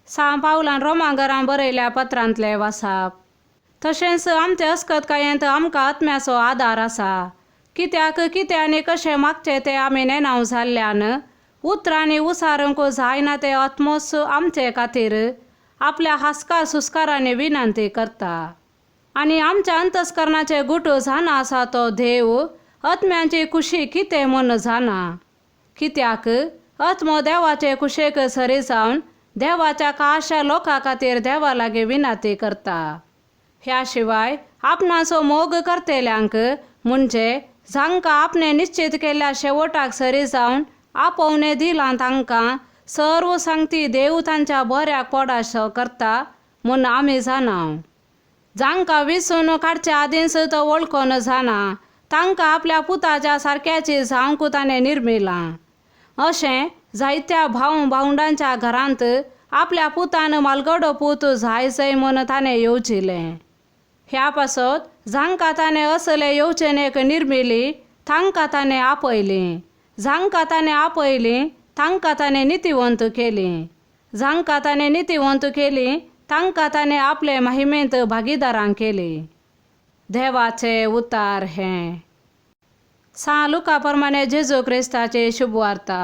सां पावलान रोमांगरां बरयल्या पत्रांतले वासाप. तशेंच आमचे अस्कतकायेंत आमकां आत्म्याचो आदार आसा. कित्याक कितें आनी कशें मागचें तें आमी नेणाव जाल्ल्यान उतरांनी उसारूंक जायना तें आत्मोच आमचे खातीर आपल्या हास्कार सुस्कारांनी विनंती करता. आनी आमच्या अंतस्करणाचे गुट जाणा आसा तो देव आत्म्यांची खुशी कितें म्हूण जाणा. कित्याक आत्मो देवाचे कुशेक सरी जावन देवाच्या खाशा लोकां खातीर देवा लागीं विनंती करता. ह्या शिवाय आपणाचो मोग करतल्यांक म्हणजे जांकां आपणे निश्चित केल्ल्या शेवटाक सरी जावन आपोवणें दिलां तांकां सर्व सांगती देव तांच्या बऱ्याक पडाशो करता म्हूण आमी जाणा. जांकां विसून काडच्या आदींच तो वळखून जाणा तांकां आपल्या पुताच्या सारक्याची जावंक ताणें निर्मिलां. अशें जायत्या भाव भावंडांच्या घरांत आपल्या पुतान मालगडो पूत जाय जाय म्हूण ताणें येवजिलें. ह्या पासत जांकां ताणें असले येवजणेक निर्मिली तांकां ताणें आपयलीं. जांकां ताणें आपयलीं तांकां ताणें नितीवंत केलीं. जांकां ताणें नितीवंत केलीं तांकां ताणें आपले महिमेंत भागीदारां केली. देवाचे उतार हें. सां लुका प्रमाणे जेजू क्रिस्ताचे शुभवार्ता.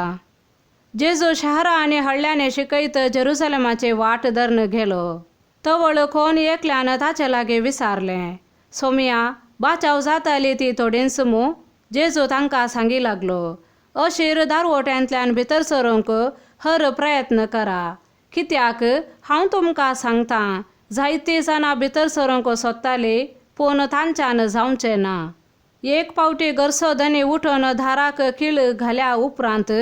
जेजू शहरां आनी हळ्ळ्यांनी शिकयत जेरुसलेमाची वाट धरून गेलो. तवळ कोण एकल्यान ताचे लागीं विचारलें, सोमया बाचाव जाताली ती थोडींच मू? जेजू तांकां सांगी लागलो, अशीर दारवट्यांतल्यान भितर सरूंक हर प्रयत्न करा. कित्याक हांव तुमकां सांगतां जायतीं जाणां भितर सरूंक सोदतालीं पूण तांच्यान जावचें ना. एक पावटी घरचो धनी उठून दाराक किळ घाल्या उपरांत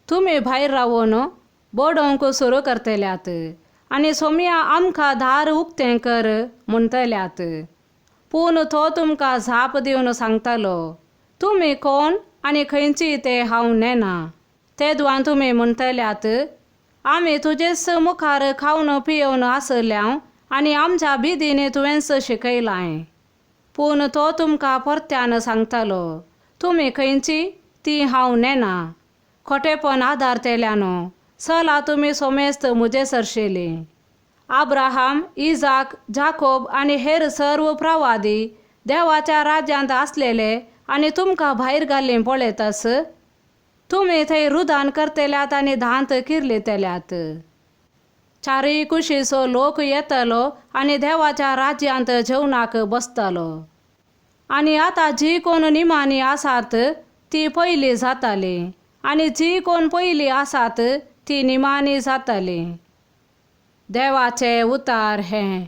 तुमी भायर रावून बडोवंक सुरू करतल्यात आनी सोमया आमकां दार उक्तें कर म्हणटल्यात. पूण तो तुमकां जाप दिवन सांगतलो, तुमी कोण आनी खंयची तें हांव नेणा. तेदवान तुमी म्हणटल्यात, आमी तुजेच मुखार खावन पियोवन आसल्या आनी आमच्या बिदींनी तुवेंच शिकयलां. पूण तो तुमकां परत्यान सांगतलो, तुमी खंयची ती हांव नेणा. खोटेपण आदारतेल्यानो चला तुमी सोमेस्त म्हजे सरशिली. आब्राहाम, इजाक, जाकोब आनी हेर सर्व प्रवादी देवाच्या राज्यांत आसलेले आनी तुमकां भायर घाल्लीं पळयतास. तुमी थंय रुदान करतल्यात आनी दांत किर्लितल्यात. चारय कुशीचो लोक येतलो आनी देवाच्या राज्यांत जेवणाक बसतलो. आनी आतां जी कोण निमाणी आसात ती पयली जाताली आनी जी कोण पयली आसात ती निमाणी जाताली. देवाचे उतार हें.